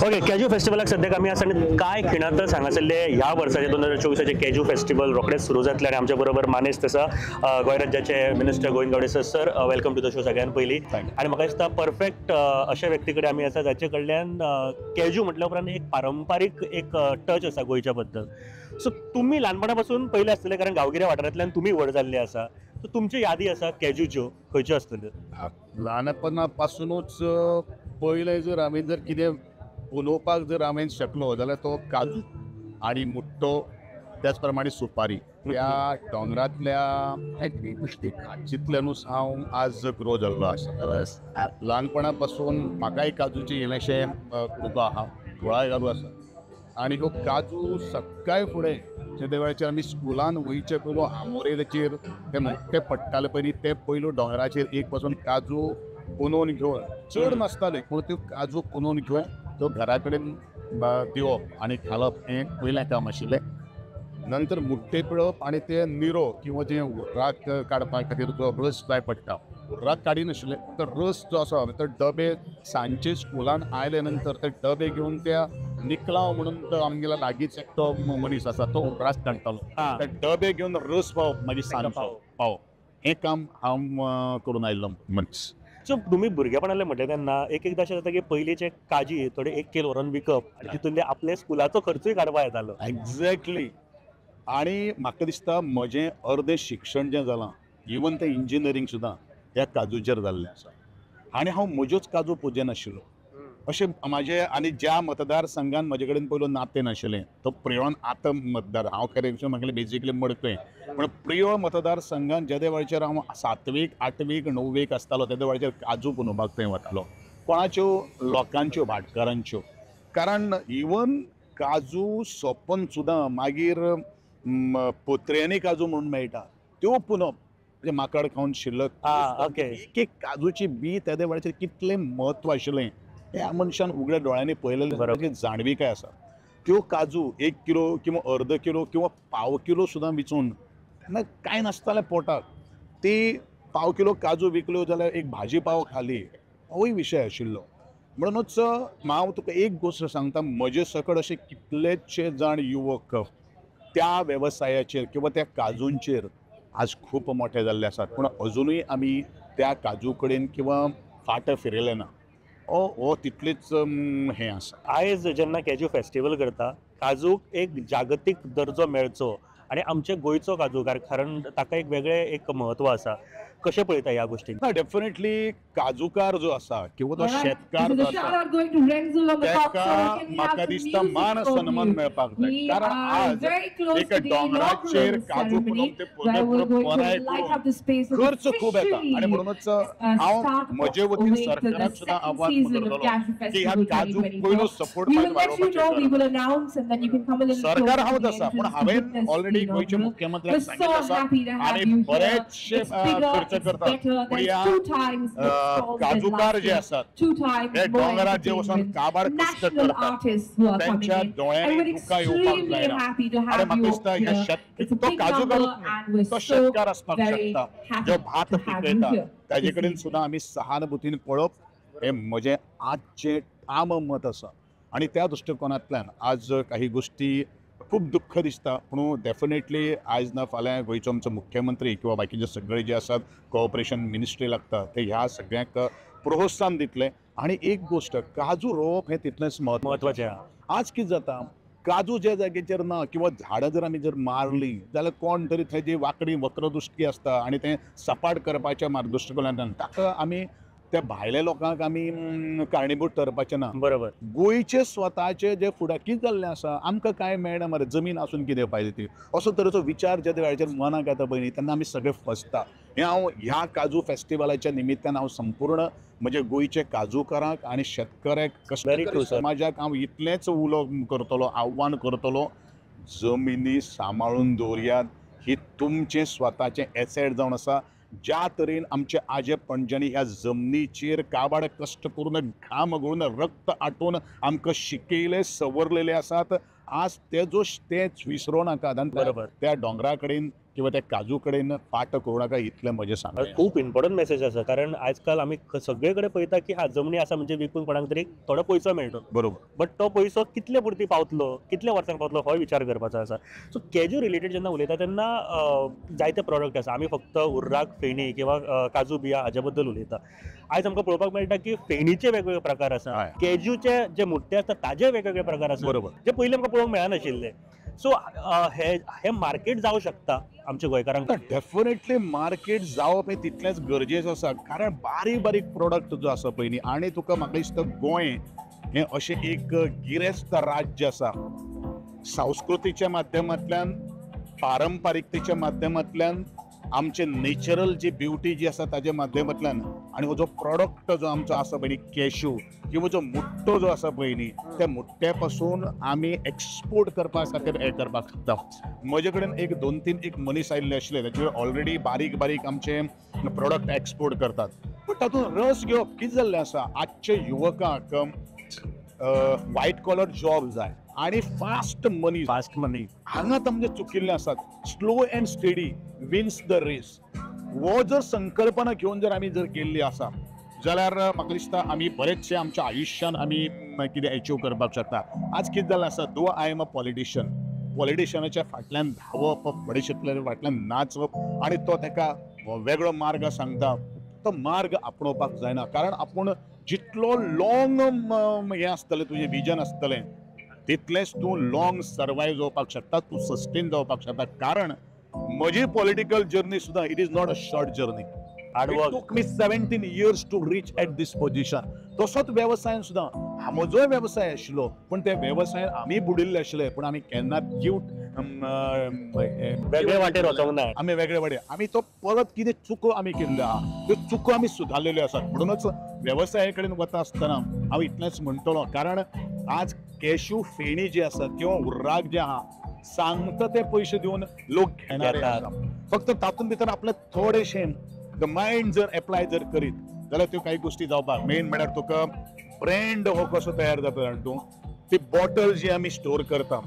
Okay, cashew फेस्टिवलाक सद्याक आमी आसा आनी कांय खिणांतच हांगासरले ह्या वर्साचे 2024 कॅज्यू फेस्टिवल रोखडेच सुरू जातले आनी आमच्या बरोबर मानेस्त आसा गोंय राज्याचे minister Govind Gawde sir. Sir, welcome to the show सगळ्यान पयलीं. आनी म्हाका दिसता परफेक्ट अशा व्यक्ती कडेन आमी आसा जाचे कडल्यान कॅज्यू म्हटल्या उपरांत एक पारंपारीक एक टच आसा गोंयच्या बद्दल. सो तुमी ल्हानपणा पासून पयले आसतले, कारण गांवगिऱ्या वाठारांतल्यान तुमी व्हड जाल्ले आसा, सो तुमच्यो यादी आसा कॅज्यूच्यो खंयच्यो आसतल्यो? ल्हानपणा पासुनूच पयलें जर हांवें जर कितें उलोवपाक जर हांवें शकलो जाल्यार तो काजू आनी मुट्टो, त्याच प्रमाणे सुपारी. त्या दोंगरांतल्या काजींतल्यानूच हांव आज ग्रो जाल्लो आसा. ल्हानपणा पासून म्हाकाय काजूची इल्लेशें कृपा आहा, कुळाय घालू आसा. आनी ह्यो काजू सकाळ फुडें जे वेळाचेर आमी स्कुलान वयचे पयलू आमोरेचेर ते मोठे पडटाले पयलीं, ते पयलू दोंगराचेर एक पासून काजू पुनोवन घेवन, चड नासताले पूण त्यो काजू पुनोवन घेवन तो घरा कडेन दिवप आनी घालप हें पयलें काम आशिल्लें. नंतर मुट्टे पिळप आनी ते निरो किंवा जे हुर्राक काडपा खातीर जो रस जाय पडटा, हुर्राक काडिनाशिल्ले तर रस जो आसा तो डबे सांजचे स्कुलान आयले नंतर ते डबे घेवन त्या निकलाव म्हणून तो आमगेल्या लागींच एकटो मनीस आसा तो हुर्राक काडटालो, ते डबे घेवन रस पावप मागीर सांजचो पावप हें काम हांव करून आयिल्लो मनीस. सो तुमी भुरगेपणाले म्हटलें तेन्ना एक एकदां अशें जाता की पयलींचे काजी थोडे एक कील व्हरोन विकप आनी तितूंतले आपले स्कुलाचो खर्चूय काडपा येतालो. एग्जॅक्टली. आनी म्हाका दिसता म्हजें अर्दें शिक्षण जें जालां, इवन तें इंजिनियरींग सुद्दां ह्या काजूचेर जाल्लें आसा. आनी हांव म्हज्योच काजू पुजनाशिल्लो अशें म्हाजें. आनी ज्या मतदारसंघान म्हजे कडेन पयलो नातें नाशिल्लें तो प्रियोळान आतां मतदार, हांव खरें म्हागेलें बेजिकली मडकय, पूण प्रियोळ मतदारसंघान जेदे वेळाचेर हांव 7वेक 8वेक 9वेक आसतालो तेदे वेळाचेर काजू पुनोवपाक थंय वतालो. कोणाच्यो? लोकांच्यो, भाटकारांच्यो. कारण इवन काजू सोंपून सुद्दां मागीर पोत्र्यांनी काजू म्हणून मेळटा त्यो पुनोवप, म्हणजे माकड खावन शिल्लक एक एक काजूची बी तेदे वेळाचेर कितलें म्हत्व आशिल्लें ह्या मनशान उगड्या दोळ्यांनी पळयलें, जाणविकाय आसा. त्यो काजू 1 किलो किंवा अर्द किलो किंवा पाव किलो सुद्दां विचून तेन्ना कांय नासतालें पोटाक, ती पाव किलो काजू विकल्यो जाल्यार एक भाजी पाव खाली, होय विशय आशिल्लो. म्हणूनच हांव तुका एक गोश्ट सांगता, म्हजे सकड अशे कितलेशे जाण युवक त्या वेवसायाचेर किंवा त्या काजूंचेर आज खूब मोठे जाल्ले आसात, पूण अजुनूय आमी त्या काजू कडेन किंवा फाट फिरयले ना. हो तितलीच हें आसा. आयज जेन्ना कॅज्यू फेस्टिवल करता, काजूक एक जागतीक दर्जो मेळचो आनी आमचे गोंयचो काजू, कारण ताका एक वेगळें एक म्हत्व आसा, कशें पळयता ह्या गोष्टीक? ना, डेफिनेटली काजूकार जो आसा किंवा तो शेतकार जो आसा ताका म्हाका दिसता मान सन्मान मेळपाक जाय. कारण आज एका दोंगराचेर काजू पुनोवन ते पुराय खर्च खूब येता. आनी म्हणूनच हांव म्हजे वतीन सरकाराक सुद्दां आव्हान करतलो की ह्या काजू पयलो सपोर्ट वाडोवपाचें. सरकार हांवच आसा, पूण हांवें ऑलरेडी गोंयच्या मुख्यमंत्र्याक सांगिल्लें आसा आनी बरेचशे खर्च करतात, पूण ह्या काजूकार जे आसात हे दोंगरार जे वचून काबार कश्ट करतात त्यांच्या दोळ्यांनी दुकां येवपाक जायना. आनी म्हाका दिसता ह्या तो काजूकारूच न्ही, तो शेतकार आसपाक शकता जो भात पिकयता, ताजे कडेन सुद्दां आमी सहानुभूतीन पळोवप हें म्हजें आजचें ठाम मत आसा. आनी त्या दृश्टिकोनांतल्यान आज काही गोश्टी खूब दुख्ख दिसता, पूण डेफिनेटली आयज ना फाल्यां गोंयचो आमचो मुख्यमंत्री किंवा बाकीचे सगळे जे आसात कॉपरेशन मिनिस्ट्री लागता ते ह्या सगळ्यांक प्रोत्साहन दितले. आनी एक गोश्ट, काजू रोवप हें तितलेंच म्हत्वाचें. आज कितें जाता, काजू ज्या जाग्याचेर ना किंवा झाडां जर आमी जर मारली जाल्यार कोण तरी थंय जी वांकडी वक्रदृश्टी आसता आनी तें सपाट करपाच्या दृश्टिकोनांतल्यान ताका आमी त्या भायल्या लोकांक आमी कारणीभूत ठरपाचें ना. बरोबर. गोंयचे स्वताचे जे फुडाकी जाल्ले आसा, आमकां कांय मेळना मरे, जमीन आसून कितें फायदो ती, असो तरेचो विचार ज्या वेळाचेर मनाक येता पळय न्ही तेन्ना आमी सगळे फसता. हें हांव ह्या काजू फेस्टिवलाच्या निमित्तान हांव संपूर्ण म्हजे गोंयचे काजूकारांक आनी शेतकऱ्याक, कश्टकरी समाजाक हांव इतलेंच उलो करतलो, आव्हान करतलो, जमिनी सांबाळून दवरयात, ही तुमचें स्वताचें एसेट जावन आसा. ज्या तरेन आमचे आजे पणज्यांनी ह्या जमनीचेर काबाड कश्ट करून, घाम गळून, रक्त आटोवन आमकां शिकयले सवरलेले आसात, आज ते जो तेच विसरो नाकात. आनी बरोबर त्या दोंगरा कडेन किंवा त्या काजू कडेन फाट करूं नाका, इतलें म्हजें सांगणें. खूब इम्पॉर्टंट मेसेज आसा, कारण आजकाल आमी सगळे कडेन पळयता की हा जमनी आसा म्हणजे विकून कोणाक तरी थोडो पयसो मेळटलो, बरोबर, बट तो पयसो कितले पुरती पावतलो, कितले वर्सांक पावतलो हो विचार करपाचो आसा. सो कॅज्यू रिलेटेड जेन्ना उलयता तेन्ना जायते प्रोडक्ट आसा. आमी फक्त उर्राक फेणी किंवा काजू बिया हाजे बद्दल उलयता. आयज आमकां पळोवपाक मेळटा की फेणीचे वेगवेगळे प्रकार आसा, कॅज्यूचे जे मुट्टे आसता ताजे वेगवेगळे प्रकार आसा, बरोबर, जे पयलीं आमकां पळोवंक मेळनाशिल्ले. सो हे मार्केट जावं शकता आमच्या गोंयकारांक? डेफिनेटली मार्केट जावप हें तितलेंच गरजेचें आसा, कारण बारीक बारीक प्रोडक्ट जो आसा पळय न्ही, आनी तुका म्हाका दिसता गोंय हें अशें एक गिरेस्त राज्य आसा, संस्कृतीच्या माध्यमांतल्यान, पारंपारिकतेच्या माध्यमांतल्यान, आमचे नेचरल जी ब्युटी जी आसा ताज्या माध्यमांतल्यान, आनी हो जो प्रोडक्ट जो आमचो आसा पळय न्ही कॅश्यू किंवा जो मुट्टो जो आसा पळय न्ही, त्या मुट्ट्या पासून आमी एक्सपोर्ट करपा खातीर हें करपाक शकता. म्हजे कडेन एक दोन तीन एक मनीस आयिल्ले आशिल्ले, ताचेर ऑलरेडी बारीक बारीक आमचे प्रोडक्ट एक्सपोर्ट करतात, बट तातूंत रस घेवप कितें जाल्लें आसा, आजच्या युवकांक व्हायट कॉलर जॉब जाय आनी फास्ट मनी, फास्ट मनी हांगा तांचे चुकिल्ले आसात. Slow and steady wins the race हो जर संकल्पना घेवन जर आमी जर केल्ली आसा जाल्यार म्हाका दिसता आमी बरेचशे आमच्या आयुश्यान आमी कितें एचीव करपाक शकता. आज कितें जालें आसा, though I am a politician, पॉलिटिशनाच्या फाटल्यान धांवप, पॉलिटिशनाच्या फाटल्यान नाचप आनी तो ताका वेगळो मार्ग सांगता, तो मार्ग आपणोवपाक जायना, कारण आपूण जितलो लॉंग हें आसतलें, तुजें विजन आसतलें, तितलेंच तूं लॉंग सर्वायव जावपाक शकता, तूं सस्टेन जावपाक शकता. कारण म्हजी पॉलिटिकल जर्नी सुद्दां it is not a short journey. It took me 17 years to reach at this position. तसोच वेवसायान सुद्दां म्हजोय वेवसाय आशिल्लो, पूण त्या वेवसायान आमी बुडिल्ले आशिल्ले, पूण आमी केन्ना क्यूट वेगळे वाटेर वचोंक ना, आमी वेगळे वाटेर, आमी तो परत कितें चुको आमी केल्ल्यो आहा त्यो चुको आमी सुदारलेल्यो आसात. म्हणूनच वेवसाया कडेन वता आसतना हांव इतलेंच म्हणटलो, कारण आज कॅश्यू फेणी जी आसा किंवा उर्राक जे आहा सांगता ते पयशे दिवन लोक घेणारे आसा, फक्त तातूंत भितर आपलें थोडेशें the mind जर एप्लाय जर करीत जाल्यार त्यो काही गोश्टी जावपाक. मेन म्हळ्यार तुका ब्रँड हो कसो तयार जाता जाणा तूं, ती बॉटल जी आमी स्टोर करता,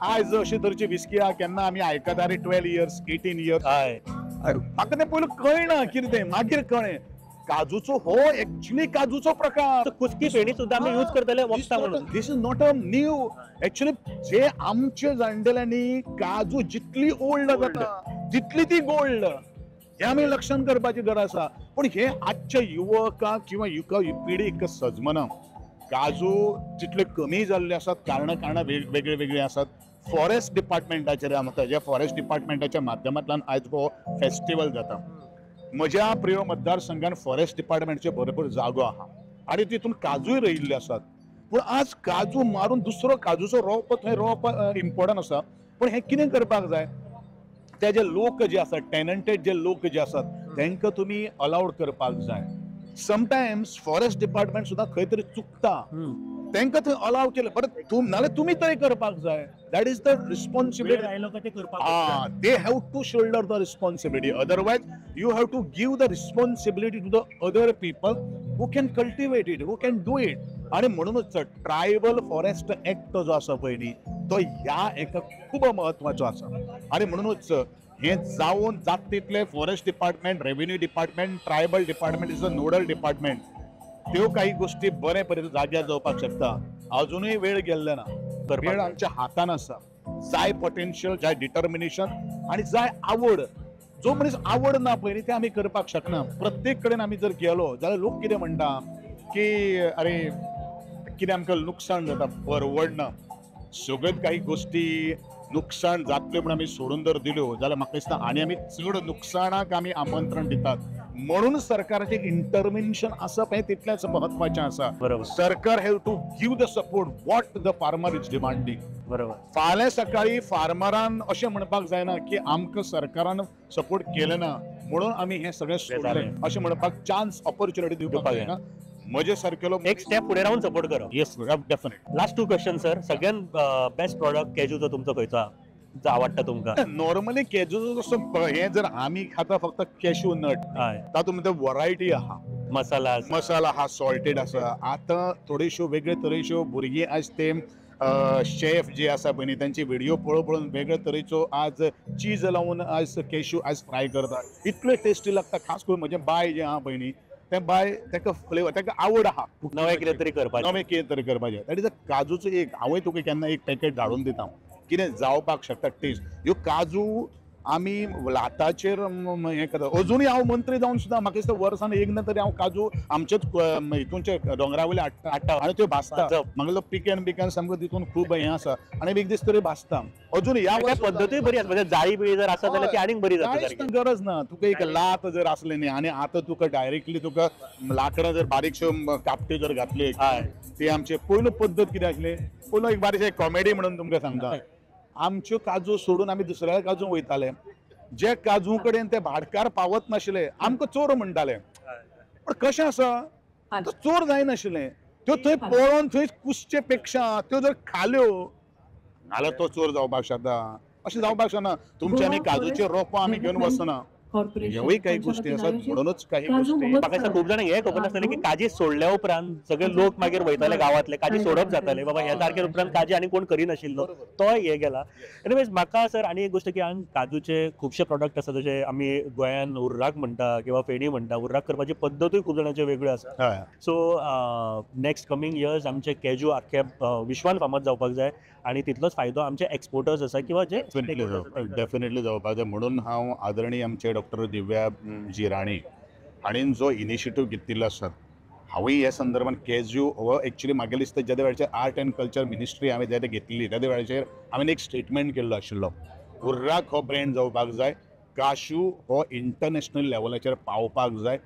आयज अशे तरेची विस्की आहा केन्ना आमी आयकता रे 12 इयर्स 18 इयर्स, म्हाका तें पयलू कळना कितें तें, मागीर कळ्ळें काजूचो हो एक्चुअली काजूचो प्रकार, कुस्की फेणी सुद्दां आमी यूज करतले वखदां म्हणून. This is not a new actually, जे आमचे जाणटेल्यांनी काजू जितली ओल्ड जाता तितली ती गोल्ड, हें आमी लक्षांत करपाची गरज आसा. पूण हे आजच्या युवकांक किंवा युवक पिढीक सजमना, काजू जितले कमी जाल्ले आसात, कारणां वेगळे वेगळी आसात. फॉरेस्ट डिपार्टमेंटाचेर जे फॉरेस्ट डिपार्टमेंटाच्या माध्यमांतल्यान आयज हो फेस्टिवल जाता. म्हज्या प्रियो मतदारसंघान फॉरेस्ट डिपार्टमेंटचे भरपूर जागो आहा आनी तितून काजूय रोयिल्ले आसात, पूण आज काजू मारून दुसरो काजूचो रोवप थंय रोवप इम्पॉर्टंट आसा. पूण हें कितें करपाक जाय, ते जे लोक जे आसात टेनंटेड जे लोक जे आसात तांकां तुमी अलावड करपाक जाय. समटायम्स फॉरेस्ट डिपार्टमेंट सुद्दां खंय तरी चुकता, तांकां थंय अलाव केलें बरें, नाल्यार तुमी तरी करपाक जाय. That is the responsibility, they have to shoulder the responsibility, otherwise you have to give the responsibility to the other people who can cultivate it, who can do it. आनी म्हणूनच ट्रायबल फॉरेस्ट एक्ट जो आसा पळय न्ही, तो ह्या एका खूब म्हत्वाचो आसा. आनी म्हणूनच हें जावन जाता तितलें forest department, revenue department, tribal department is a nodal department, त्यो काही गोष्टी बरे परेन जाग्यार जावपाक शकता. अजुनूय वेळ गेल्ले ना, वेळ आमच्या हातान आसा. जाय पोटेन्शियल, जाय डिटर्मिनेशन आनी जाय आवड. जो मनीस आवड ना पळय न्ही ते आमी करपाक शकना. प्रत्येक कडेन आमी जर गेलो जाल्यार लोक कितें म्हणटा की अरे कितें आमकां लुकसाण जाता, परवडना. सगळ्यात काही गोष्टी नुकसान जातल्यो म्हूण आमी सोडून जर दिल्यो जाल्यार म्हाका दिसता आनी आमी चड नुकसाणाक आमी आमंत्रण दितात. म्हणून सरकाराचें इंटरवेन्शन आसप हें तितलेंच म्हत्वाचें आसा. बरोबर, सरकार have to give the support what the farmer is demanding. बरोबर, फाल्यां सकाळी फार्मरान अशें म्हणपाक जायना की आमकां सरकारान सपोर्ट केलें ना म्हणून आमी हें सगळें सोडलें अशें म्हणपाक चान्स ऑपॉर्च्युनिटी दिवपाक जायना. म्हजे सारकेलो एक स्टेप फुडें रावन सपोर्ट करप. Yes, definite. Last 2 question sir, सगळ्यात बेस्ट प्रोडक्ट कॅज्यूचो तुमचो खंयचो जो आवडटा तुमकां? नॉर्मली कॅज्यूचो जसो हें जर आमी खाता फक्त कॅश्यू नट, तातूंत भितर वरायटी आहा, मसाला मसाला आहा, सॉल्टेड आसा. आतां थोड्योश्यो वेगळे तरेच्यो भुरगीं आयज ते शेफ जे आसा पळय न्ही तांची व्हिडिओ पळोवन पळोवन वेगळे तरेचो आज चीज लावन आज कॅश्यू आज फ्राय करता, इतले टेस्टी लागता. खास करून म्हजें बाय जें आहा पळय न्ही, तें बाय ताका फ्लेवर, ताका आवड आहा नवें कितें तरी करपाचें, नवें कितें तरी करपाचें. That is a काजूचो एक हांवूय तुका केन्ना एक पॅकेट धाडून दिता, कितें जावपाक शकता टेस्ट. ह्यो काजू आमी लाताचेर हें करता. अजुनूय हांव मंत्री जावन सुद्दां म्हाका दिसता वर्सान एक ना तरी हांव काजू आमचेच हितूनचे दोंगरा वयले हाडटा आनी त्यो भाजता. म्हाका पिकेन बिकेन सामको तितून खूब हें आसा आनी एक दीस तरी भाजता. अजून ह्या पद्दतूय बरी आसा, म्हणजे जाळी बिळी जर आसा जाल्यार ती आनीक बरी जाता. गरज ना तुका एक लात जर आसली न्ही, आनी आतां तुका डायरेक्टली तुका लाकडां जर बारीकश्यो कापट्यो जर घातल्यो, ती आमचे पयलो पद्दत कितें आसली, पयलो एक बारीक कॉमेडी म्हणून तुमकां सांगता. आमच्यो काजू सोडून आमी दुसऱ्या काजू वयताले, जे काजू कडेन ते भाटकार पावत नाशिल्ले, आमकां चोर म्हणटाले. पण कशें आसा, तो चोर जायनाशिल्ले, त्यो थंय पळोवन थंय कुसचे पेक्षा त्यो जर खाल्यो जाल्यार तो चोर जावपाक शकता. अशें जावपाक शकना. तुमच्या आनी काजूचे रोपां आमी घेवन वचना, ह्योय काही गोष्टी आसात. म्हणूनच काही गोष्टी म्हाका दिसता खूब जाणांक हें खबर नासतलें की काजी सोडल्या उपरांत सगळे लोक मागीर वयताले गांवांतले, काजी सोडप जाताले, बाबा ह्या तारखेर उपरांत काजी आनी कोण करिनाशिल्लो, तोय हे गेला. एनिवेज म्हाका सर आनी एक गोश्ट की हांगा काजूचे खुबशे प्रोडक्ट आसा, जशे आमी गोंयान उर्राक म्हणटा किंवा फेणी म्हणटा. उर्राक करपाची पद्दतूय खूब जाणांच्यो वेगळ्यो आसा. सो नेक्स्ट कमींग इयर्स आमचे कॅज्यू आख्ख्या विश्वान फामाद जावपाक जाय आनी तितलोच फायदो आमचे एक्सपोर्टर्स आसा किंवा जे डेफिनेटली जावपाक जाय. म्हणून हांव आदरणीय आमचे डॉक्टर दिव्या जी राणे हांणी जो इनिशिएटीव घेतिल्लो आसा, हांवूय ह्या संदर्भात कॅज्यू हो एक्चुअली म्हाका दिसता ज्या वेळाचेर आर्ट अँड कल्चर मिनिस्ट्री हांवें जेन्ना घेतिल्ली त्या वेळाचेर हांवें एक स्टेटमेंट केल्लो आशिल्लो, उर्राक हो ब्रँड जावपाक जाय, काशू हो इंटरनॅशनल लेवलाचेर पावपाक जाय,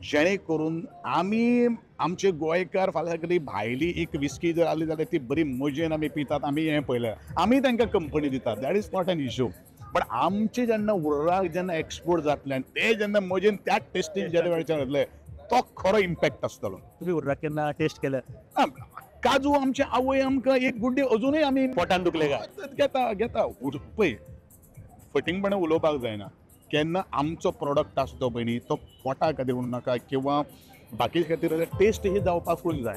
जेणे करून आमी आमचे गोंयकार फाल्यां कधी भायली एक विस्की जर आसली जाल्यार ती बरी मजेन आमी पितात, आमी हें पळयलें, आमी तांकां कंपनी दितात, that is not an issue. But आमचे जेन्ना उर्राक जेन्ना एक्सपोर्ट जातले आनी ते जेन्ना मजेन त्याच टेस्टीन ज्या वेळाचेर जातले तो खरो इम्पॅक्ट आसतलो. तुमी उर्राक केन्ना टेस्ट केले? काजू आमचे आवय आमकां एक गुड्डी अजुनूय आमी पोटान दुखले काय घेता घेता. पळय फटींगपणां उलोवपाक जायना, केन्ना आमचो प्रोडक्ट आसता तो पळय न्ही तो पोटा खातीर म्हणूं नाका किंवा बाकी खातीर, टेस्ट ही जावपाकूच जाय.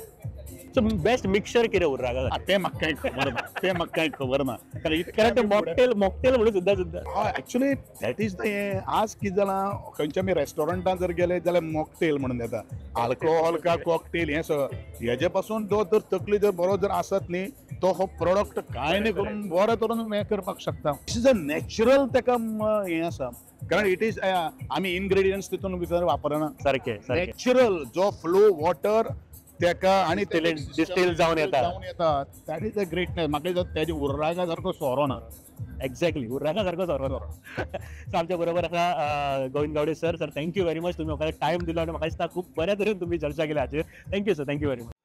सो बेस्ट मिक्सचर कितें उर्राक? तें म्हाका कांय खबर ना, तें म्हाका कांय खबर ना. कारण तें मॉकटेल मॉकटेल म्हणून सुद्दां सुद्दां हय एक्चुअली that is the हें. आज कितें जालां, खंयच्या आमी रेस्टॉरंटान जर गेले जाल्यार मॉकटेल म्हणून येता, आल्कोहोल का कॉकटेल हें सगळें. हेजे पासून तो जर तकली जर बरो जर आसत न्ही तो हो प्रोडक्ट कांय न्ही करून बरें करून हें करपाक शकता. This is a natural ताका हें आसा, कारण it is आमी इनग्रेडियंट्स तितून भितर वापरना, सारकें नॅचरल जो फ्लो वॉटर तेका आनी डिस्टील जावन येता, that is a greatness. म्हाका दिसता तेजे उर्राका सारको सोरो ना. एक्झॅक्टली, उर्राका सारको सोरो ना. सो आमच्या बरोबर आसा Govind Gawde sir. Sir thank you very much, तुमी म्हाका टायम दिलो आनी म्हाका दिसता खूब बऱ्या तरेन तुमी चर्चा केली हाचेर. Thank you sir, thank you very much.